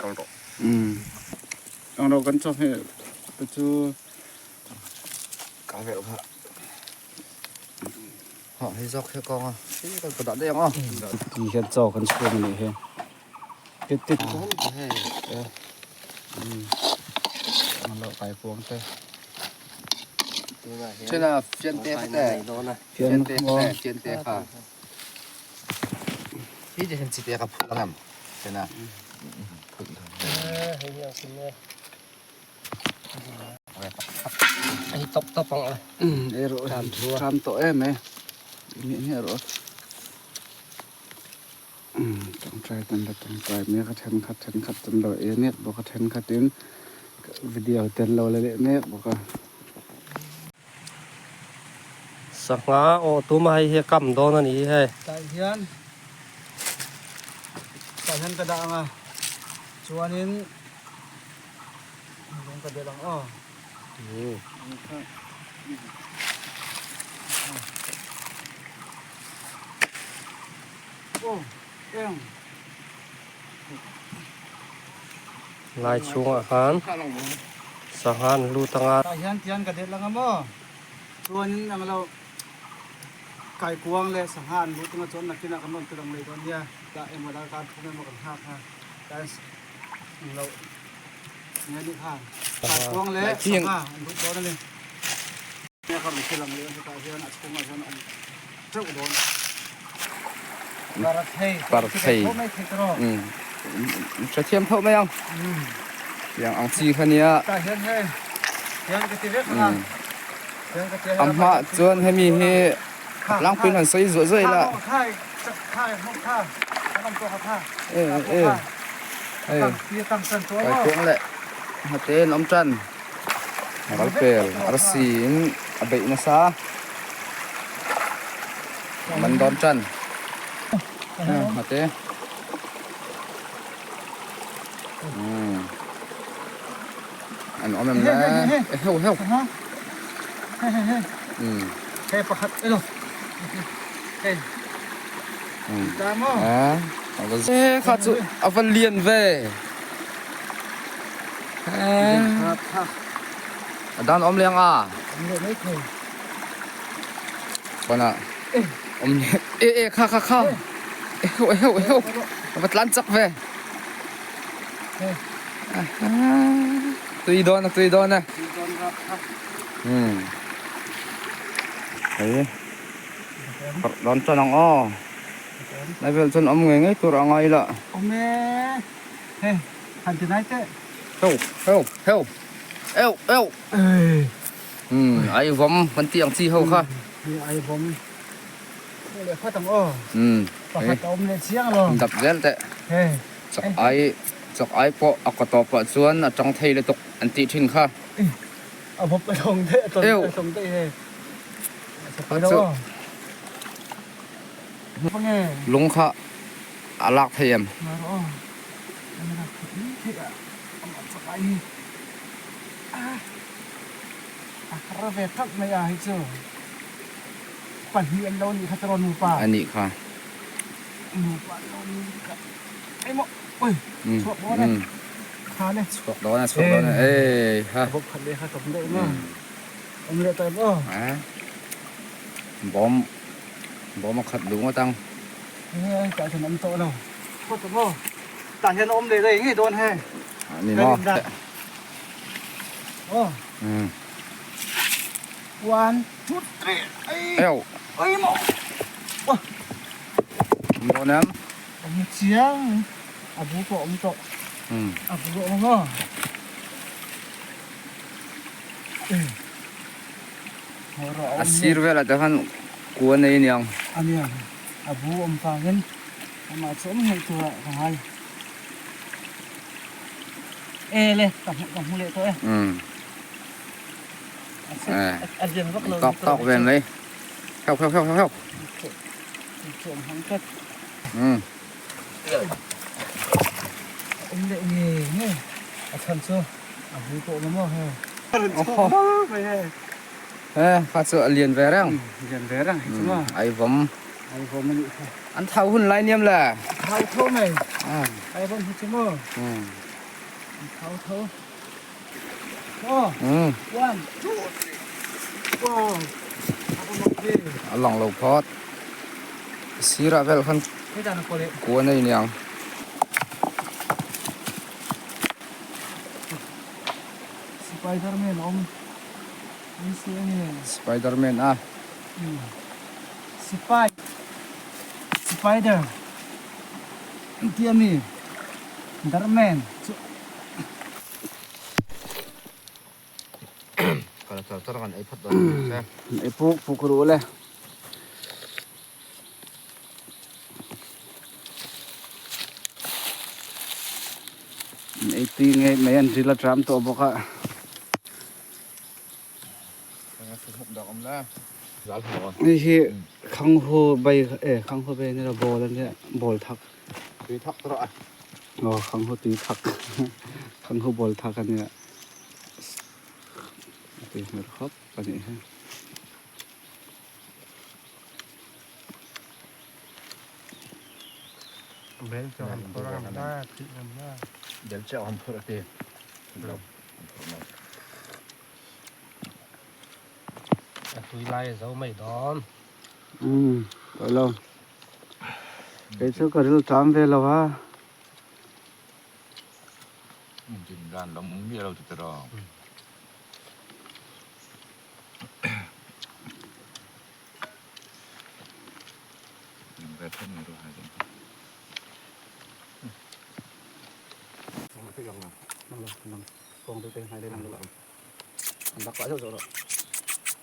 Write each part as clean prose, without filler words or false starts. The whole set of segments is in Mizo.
Kal rawh. Ang lo kan chawhmeh te chu. Ka velh kha. Ha hei zawk hi kawng a. Hi kan ka dah daih ang aw. Ti hian chaw kan chhung a nih hi. Tit tit. Ang lo kai kuang te. Thena fian te kha te. Fian te kha te fian te kha. Hi te hian chi te kha phulh ang em? Thena. Ai top top ang a. Ei rawh tham tawh em e. Nge nge rawh. Tawngtai kan la tawngtai mek a thenkhat thenkhat an lo ei mek bawk a thenkhatin video te an lo la leh mek bawk a. Sangha aw tuma hei hi a kam dawn a ni hi hei. Tah hian tah hian ka dah ang a chuanin lung ka delh ang aw. Aw eng. Lai chhungah khan sangha an lut anga. Tah hian tian ka delh anga maw chuanin ang lo kaikuang leh sangha an lut anga chuan nakinah kan rawn tirang leh dawn nia tah emaw darkar thum emaw kan nghak a tlai ang lo nge ni kha kaikuang leh sangha an lut dawn a ni. Nia ka rawn tirang leh a hetah hian a chhungah hian a awm teuh dawn. Parthei hrethiam tho mai ang tiang ang chi kha nia a hma chuan hemi hi tlangpuiin han sawi zuah zuah ila e e hei kaikuang leh nghate an awm tan ral pel arsi in a beih nasa. Man dawn tan hmate an awm em le e heu heu he pakhat elo hei ta mo e kha chu a va lian ve a dan awm leng a Pana awm e e kha kha kha e heu e heu e heu a va tlan chak ve tui dawn a tui dawn e umm hei phawrh dawn chuan ang aw lai vel chuan awm ngei ngei tur a ngai la awm e hei han ti nai teh heu heu heu eu eu Umm ai vawm kan tih ang chi ho kha. Ni ai vawm khuh leh phawt ang aw. Umm Pakhat a awm leh chiang lo. Dap zel teh. Hei. Chawk ai chawk ai pawh a kaw tawp ah chuan a tang thei lutuk an tih thin kha. A bawp a tawng daih a tawng a tawng daih hei. A chawk lo aw. Lung kha a lak thei em? Ngar aw. An lak thei thei a. Amah chawk ai hi. Ah. A har ve tlat mai a hei chu pahnih an lo nih kha tiraw nupa. A nih kha. Nupa an lo nih kha. Emaw oi chhuak dawn e. Kha le. Chhuak dawn e chhuak dawn e ei ha. Bawp khat leh kha tam deuh na. Awm leh tawh em aw. Bawm bawm a khat duh ngawt ang. Nge tah hian awm tawh lo. Phawt ang aw. Tah hian awm leh daih ngei dawn he. Ni maw. Aw. One, two, three. Ai. Eo. Ai mo. Wah. Dawn em? Awm chiang. A bu pawh awm tawh. A bu awm ang aw. A sir velah te khan kua nei aniang. Aniang. A bu awm vangin amah chu awm ngei turah ka ngai. E le ka hmu ka hmu leh tawh e. Umm. A lian vak lo. Tawk tawk ve mai. Heu heu heu heu. Chuan hmang tlat. Umm. Awm leh nge nge a chhan chu a bul pawh awm maw he. He kha chu a lian ve reng. Lian ve reng hei chu maw. Ai vawm. Ai vawm a nih kha. An thau hun lai niam le. Thau tho mai. Ai bon hi chu maw. Thau tho. Aw. One, two, three. Wow. A lang lo phawt. Sirah vel khan kua nei niang. Spiderman awm. Spiderman a. Sipai Spider an ti ami Darman chu. Kala char char kan ei phat dawn ni se. Ei puk puk ru le. Ei tui ngei mai an ril a tram tawh bawk a. Hei hi khanghu bai eh khanghu bai nilo ball a nia ball thak tui thak tawh a aw khanghu tui thak khanghu ball thak a nia a tui hmel khawp a nih hi. Bel chaw han phur ang na thih ngam na. Bel chaw han phur a ti. A tui lai a zo mai dawn. Umm tawh lo. Kei chu ka ril tam ve lo a. Din dan lam um miah lo ti tawh rawh.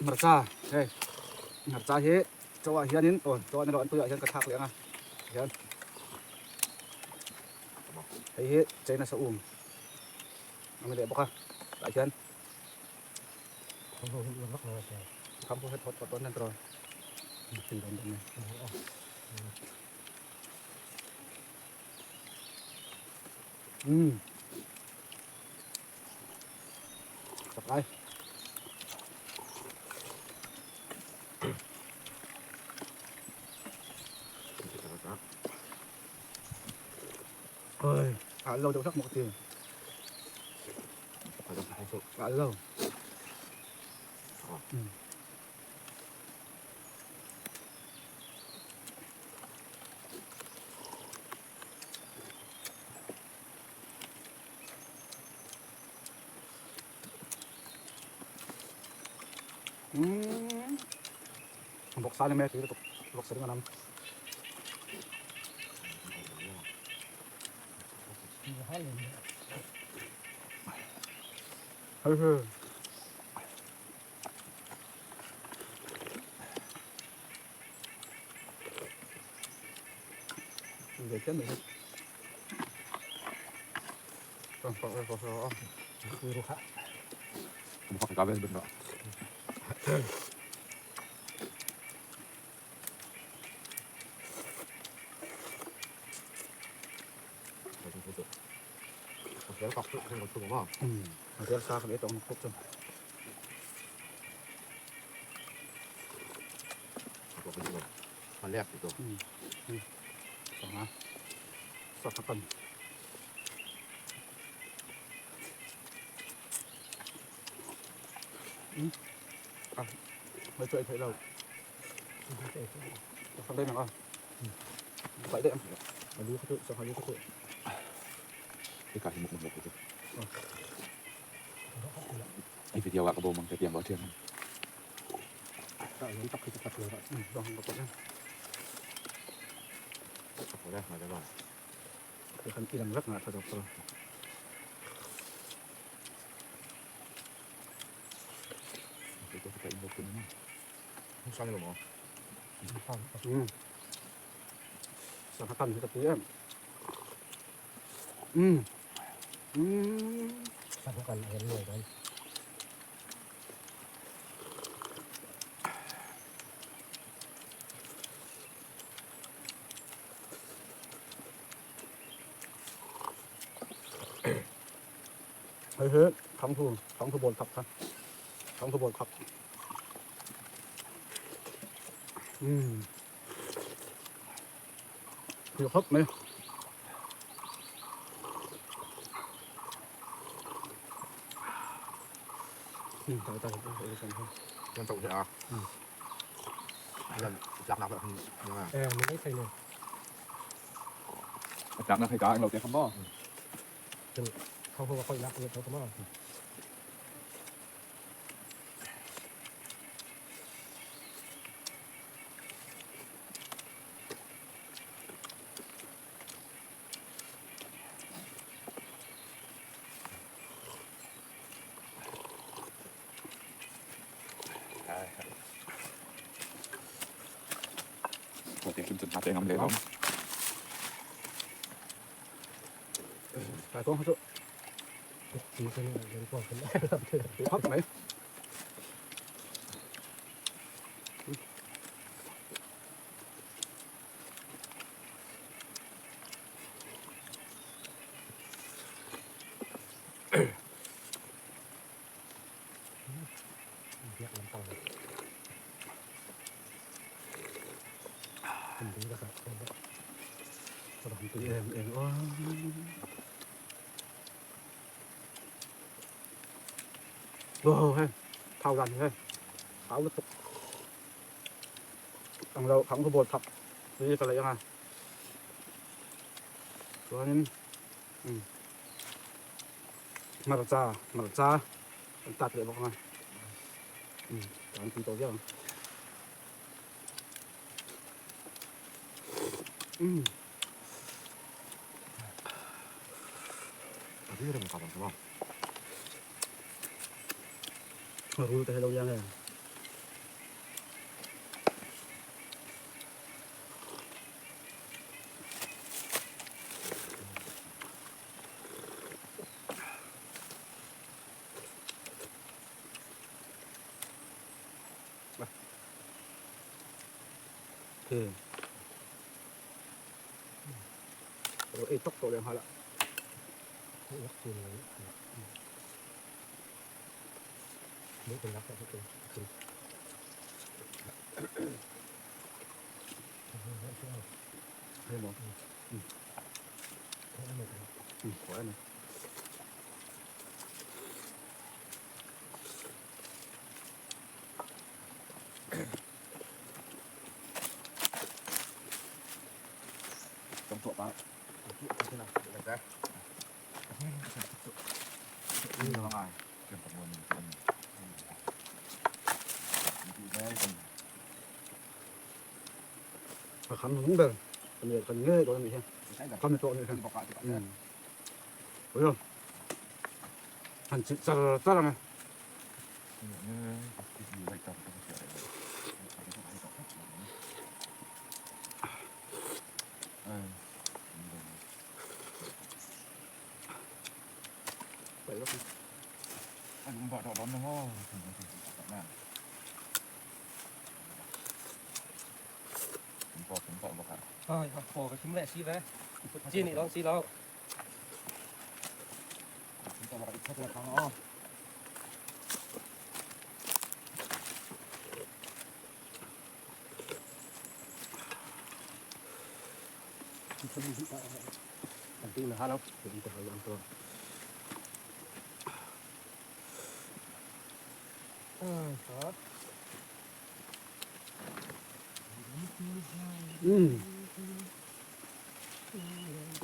Hmarcha hei hmarcha hi chaw ah hianin aw chaw ah ni lo an tui ah hian ka thlak leh ang a tihian hei hi china sa um a ni leh bawk a tah hian Umm Sakai Ôi, à lâu đâu sắc một tiền. À lâu. Umm. Bawk sa ni mai tui lutuk bawk sa ringa lam. Hei hei. Về chết mình. Còn còn còn còn. Hotel sa kami itong kuk chu. Sanga. Saka kan. À, mới chơi thấy đâu. Sang đây mà con. Vậy đấy em. Mà lưu khát sang lưu khát Tại nó tóc khi tập rồi. Ừ, vâng, có đấy. Cái khăn rất là thật rồi. Ừ. Sang khăn thì tập em. Ừ. Ừ. สับกันเห็นเลยกัน เฮ้ยเฮ้ยท้องผูท้องผูบนครับครับท้องผูบนครับอืมคือครบไหม Thau dan hi thau lutuk ang lo khang khu bawl thak tui ka lei anga chuanin hmarcha hmarcha an tat leh bawk anga an tui tawh viau ang. Rul te hi lo liang em. Ei tawk tawh leh nghal a. A kham hung ber kan ngei dawn a nih hi kham ni tawh a nih hi ui han chilh char char ang e.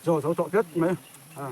Chaw zo tawh tlat mai a.